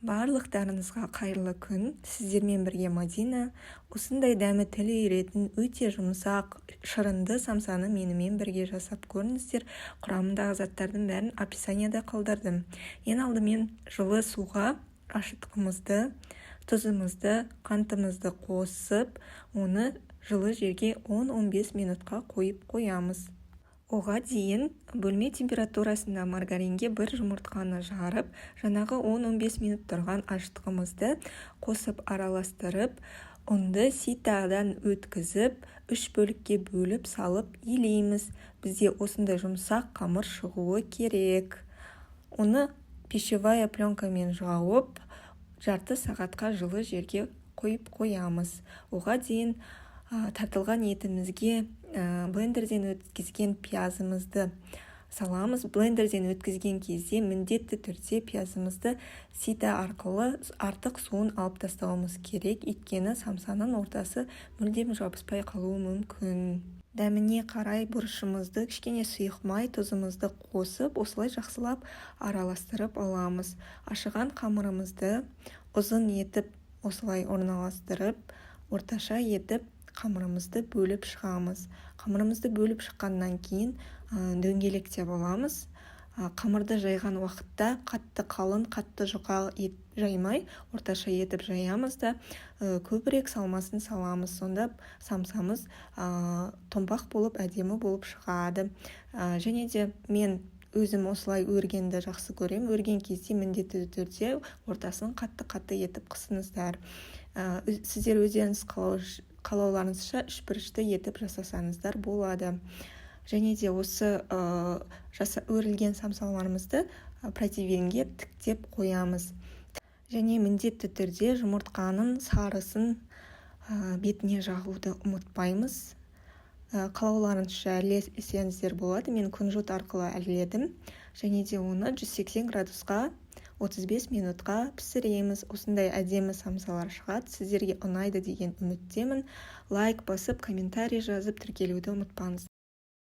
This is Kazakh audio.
Барлықтарыңызға қайырлы күн! Сіздермен бірге Мадина. Осындай дәмі тіл үйіретін, өте жұмсақ, шырынды самсаны менімен бірге жасап көріңіздер. Құрамындағы заттардың бәрін описанияда қалдырдым. Ең алдымен жылы суға ашытқымызды, тұзымызды, қантымызды қосып, оны жылы жерге 10-15 минутқа қойып қоямыз. Оға дейін бөлме температурасында маргаринге бір жұмыртқаны жарып, жаңағы 10-15 минут тұрған ашытқымызды қосып, араластырып, ұнды ситадан өткізіп, үш бөлікке бөліп салып илейміз. Бізде осындай жұмсақ қамыр шығуы керек. Оны пищевая пленкамен жауып, жарты сағатқа жылы жерге қойып қоямыз. Оға дейін тартылған етімізге блендерден өткізген пиязымызды саламыз. Блендерден өткізген кезде міндетті түрде пиязымызды сита арқылы артық суын алып тастауымыз керек, өйткені самсаның ортасы мүлдем жабыспай қалуы мүмкін. Дәміне қарай бұрышымызды, кішкене сұйық май, тұзымызды қосып, осылай жақсылап араластырып аламыз. Ашыған қамырымызды ұзын етіп осылай орналастырып, орташа етіп қамырымызды бөліп шығамыз. Қамырымызды бөліп шыққаннан кейін дөңгелектеп аламыз. Қамырды жайған уақытта қатты қалың, қатты жұқа жаймай, орташа етіп жаямыз да, көбірек салмасын саламыз. Сонда самсамыз томпақ болып, әдемі болып шығады. Және де мен өзім осылай өргенді жақсы көремін. Өрген кезде міндетті түрде ортасын қатты-қатты етіп қысыңыздар. Сіздер өздеріңіз қалауларыңызша үшбұрышты етіп жасасаңыздар болады. Және де осы өрілген самсаларымызды противенге тіктеп қоямыз. Және міндетті түрде жұмыртқаның сарысын бетіне жағуды ұмытпаймыз. Қалауларыңызша әрлесеңіздер болады. Мен кунжут арқылы әрледім. Және де оны 180 градусқа 35 минутқа пісіреміз. Осындай әдемі самсалар шығады. Сіздерге ұнайды деген үміттемін. Лайк басып, комментарий жазып, тіркелуді ұмытпаңыз.